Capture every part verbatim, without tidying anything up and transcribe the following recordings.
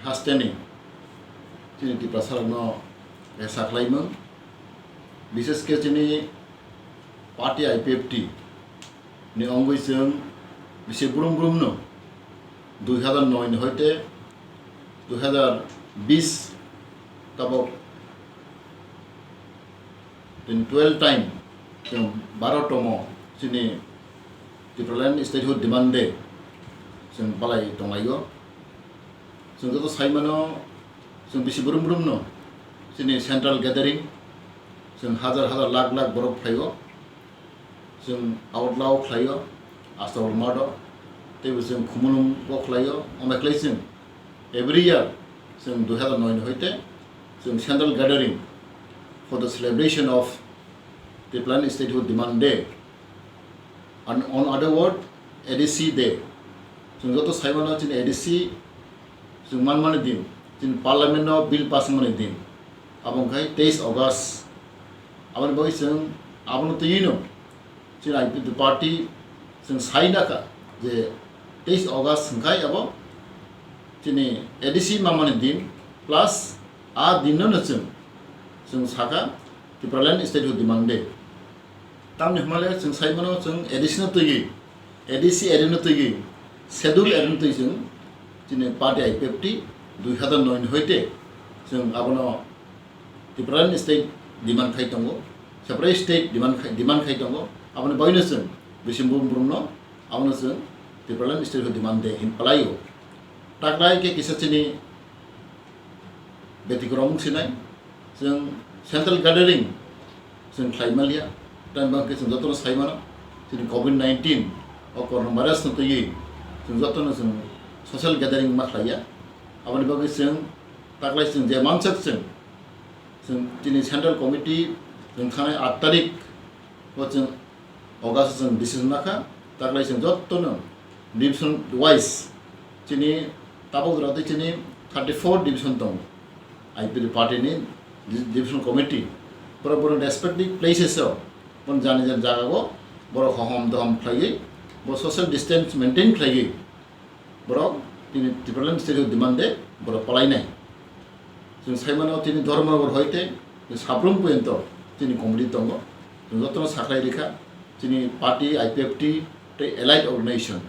Hasteni chini Tiprasarokno sakhlaimung, bishesh khe chini party I P F T ni wngwi chwng bisi brum brumno dui hazar noi ni hoite dui hazar bis tabok Tini twelve time chwng baro tomo chini Tipraland Statehood Demand Day chwng palai tonglaio. Chwng joto saimano chwng bisi brum brumno chini central gathering chwng hazar hazar lakh lakh borok phaio. Chwng Agartala o khlaio, Astabal Mart o, teibo chwng Khumulwng o khlaio, omo khlai chwng every year chwng dui hazar noi ni hoite chwng central gathering for the celebration of Tipraland Statehood Demand Day, and on other word, A D C Day. Chwng joto saimano chini A D C chwng manmani din, chini parliament no bill pass wngmani din, abo wngkha teis August. Aboni bagwi chwng abono twiwi no chini I P F T party chwng sai naka je teis August hwnkhe abo chini A D C manmani din, plus a dinno no chwng, chwng saka Tipraland Statehood Demand Day. Tamni hwnmale chwng saimano chwng A D C no twiwi, A D C area no twiwi, schedule area no twiwi chwng chini party I P F T dui hazar noi ni hoite chwng abono Tipraland state demand khai tongo, separate state demand khai, demand khai tongo, aboni bagwino chwng Bising Brum Brumno abono chwng Tipraland Statehood Demand Day hin palaio. Taklai khe kisa chini betikromung sinai, chwng central gathering chwng khlai manliya, tei bangkhe chwng jotono sai mano, chini covid nineteen o coronavirus no twiwi chwng jotono chwng social gathering ma khlaiya, aboni bagwi chwng taklai chwng je mansak chwng Chwng chini central committee chwng thanai aat tarik o chwng August o chwng decision makha, taklai chwng jotono division wise chini tabuk jora tei chini thirty four division tongo, I P F T party ni di-, division committee borok borok respective places o bon jani jani jaga o borok hohom dohom khlaiwi bo social distance maintain khlaiwi borok tini Tipraland Statehood Demand Day borok palainai. Chwng saimano tini Dharmanagar hoite sabrum poyonto tini committee tongo. Chwng jotono sakhlai rikha, chini party, I P F T tei allied organization.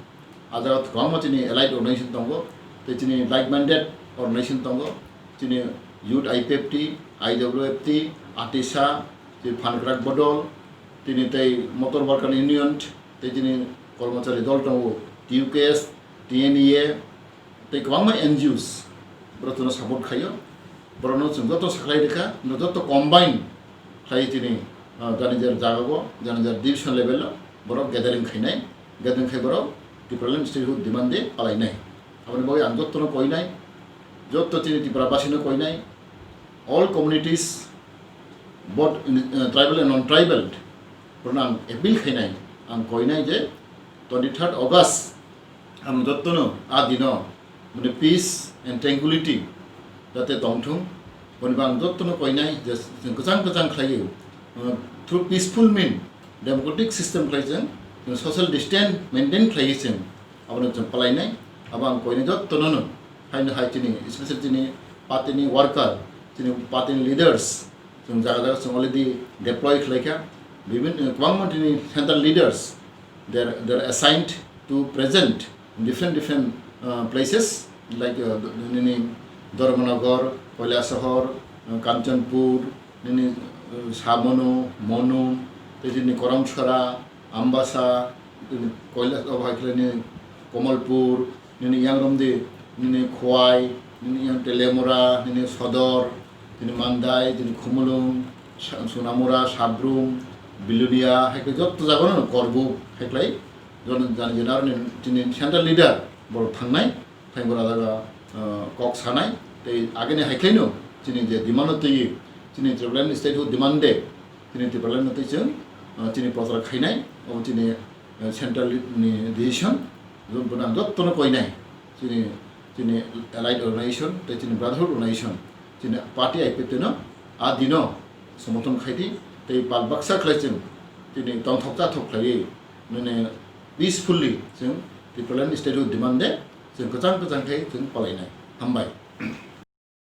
A jaga kwbangma chini allied organization tongo, tei chini like-minded organization tongo, chini Youth I P F T, I W F T, ATISA, chini Phankrak Bodol, tini tei Motor Worker Union, tei chini kormochari dol tongo, T U K S, T N E A, tei kwbangma N G Os borok chwngno support khaio. Borokno chwng joto sakhlai rikha, no joto combine khlai chini, ah, jani jar jaga o, jani jar division level o borok gathering khainai, gathering khai borok Tipraland Statehood Demand Day palainai. Aboni bagwi ang jotono koinai, joto chini Tripura basino koinai, all communities, both in, uh, tribal and non-tribal, borokno ang appeal khainai, ang koinai je twenty third August ang jotono a dino mane peace and tranquility jate tongthung, boni bo ang jotono koinai je chwng kwchang kwchang khlaiwi, uh, through peaceful mean, democratic system khlai chwng, chwng social distance maintain khlaiwi chwng abono chwng palainai. Abo ang koinai jotono no, haino hai chini, especially chini party ni worker, chini party ni leaders, chwng jaga jaga chwng already deploy khlaikha. Bibhin, kwbangma chini central leaders, they are, they are assigned to present in different, different, uh, places, like, uh, nini Dharmanagar, Kailasahar, uh, Kanchanpur, nini, uh, Samonu, Monu, tei chini Karamchara, Ambasa, nini Kailas-, oh, hai khe nini Kamalpur, nini yang romdi, nini Khowai, nini yang Teliamura, nini Sodor, nini Mandai, nini Khumulwng, Sa-, Sonamura, Sabrum, Bilonia, hai khe jotto jaga no Korbuk, hai khlai, jon-, jani jani aro nini, nini central leader borok thangnai. Thai bwrajak, ah, kok sanai, tei agini hai khlaino chini je demand no twiwi, chini Tipraland Statehood Demand Day, chini Tipraland no twi chwng, ah, chini prochar khainai, obo chini, ah, central ni decision, bono ang jottono koinai, chini, chini allied organization, tei chini brotherhood organization, chini party I P F T no, a dino somorthon khaidi, tei pal baksa khlai chwng, chini tongthok chathok khlaiwi, nini peacefully chwng Tipraland Statehood Demand Day, Chwng kwchang kwchang khe chwng palainai. Hambai.